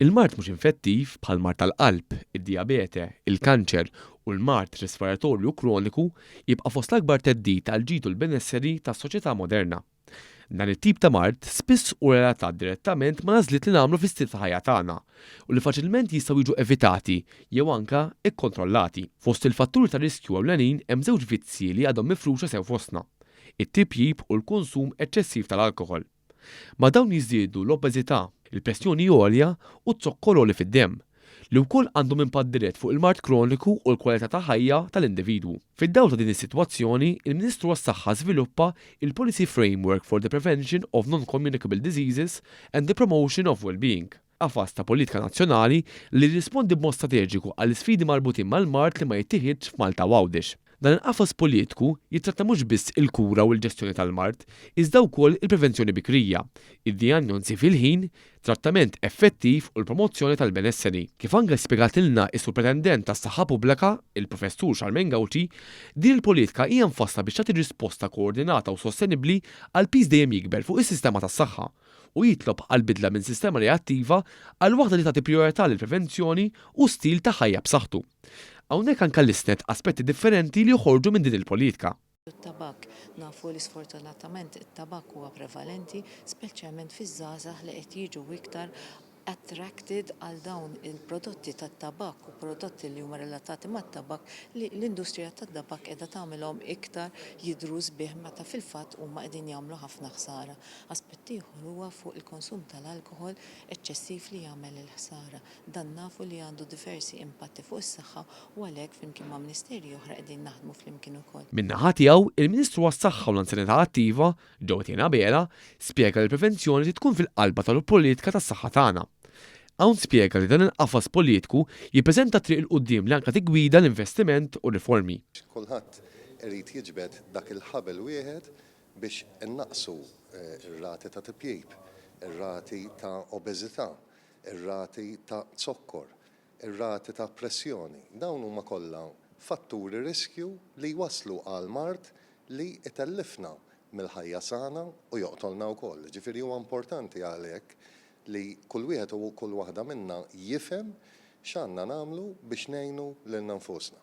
Il-mard mhux infettiv, bħall-mard tal-qalb, id-dijabete, il-kanċer u l-mard respiratorju kroniku, jibqa' fost l-akbar theddid għall-ġid u l-benesseri tas-soċjetà moderna. Dan it-tip ta' mard spiss hu relatat direttament mal-għażliet li nagħmlu fl-istil ta' ħajja tagħna u li faċilment jistgħu jiġu evitati jew anke kkontrollati. Fost il-fatturi ta' riskju ewlenin hemm żewġ vizzji li għadhom mifruxa sew fostna, it-tipjip u l-konsum eċċessiv tal-alkoħol. Ma' dawn jiżdiedu l-obeżità, il-pressjoni għolja u z-zokkor għoli fid-demm, li wkoll għandhom impatt dirett fuq il-mard kroniku u l-kwalità ta' ħajja tal-individwu. Fid-dawl ta' din is-sitwazzjoni, il-Ministru għas-Saħħa żviluppa il-Policy Framework for the Prevention of Non-Communicable Diseases and the Promotion of Well-Being, qafas ta' politika nazzjonali li jirrispondi b'mod strateġiku għall-isfidi marbutin mal-mard li ma jittieħidx f'Malta u Għawdex. Dan il-qafas politiku jittratta mhux biss il-kura u l-ġestjoni tal-mard, iżda wkoll il-prevenzjoni bikrija, id-dijanjonsi fil-ħin, trattament effettiv u l-promozzjoni tal-benesseri. Kif anke spjegatilna s-Supretendent tas-Saħħa Pubblika, il-Professur Charmaine Gauci, din il-politika hija mfassla biex tagħti risposta koordinata u sostenibbli għall-piż dejjem jikber fuq is-sistema tas-saħħa u jitlob għal bidla minn sistema reattiva għal waħda li tagħti prijorità lill-prevenzjoni u stil ta' ħajja b'saħħtu. Hawnhekk anke lissnet aspetti differenti li joħorġu minn din il-politika. It-tabakk, nafu li sfortunatament it-tabakk huwa prevalenti, speċjalment fiż-żgħażagħ li qed jiġu iktar attracted għal dawn il-prodotti tat-tabakk u prodotti li huma relatati mat-tabakk li l-industrija tat-tabakk qiegħda tagħmilhom iktar jidhru sbieħ meta fil-fatt huma qegħdin jagħmlu ħafna ħsara. Aspett ieħor huwa fuq il-konsum tal-alkoħol eċċessiv li jagħmel il-ħsara. Dan nafu li għandu diversi impatti fuq is-saħħa u għalhekk flimkien ma' ministeri oħra qegħdin naħdmu flimkien ukoll. Min-naħa tiegħu, il-Ministru għas-Saħħa u l-Anzjanità Attiva, Jo Etienne Abela, spjega li l-prevenzjoni trid tkun fil-qalba tal-politika tas-saħħa tagħna. Hawn spjega li dan il-qafas politiku jippreżenta triq 'il quddiem li anke tiggwida l-investiment u r-riformi. Kulħadd irid jiġbed dak il-ħabel wieħed biex innaqqsu r-rati ta' tipjip, ir-rati ta' obeżità, ir-rati ta' zokkor, ir-rati ta' pressjoni. Dawn huma kollha fatturi riskju li jwasslu għal mard li jtellifna mill-ħajja sana u joqtolna wkoll. Ġifieri huwa importanti għalhekk li kull wieħed u kull waħda minna jifhem x'għandna nagħmlu biex ngħinu lilna nfusna.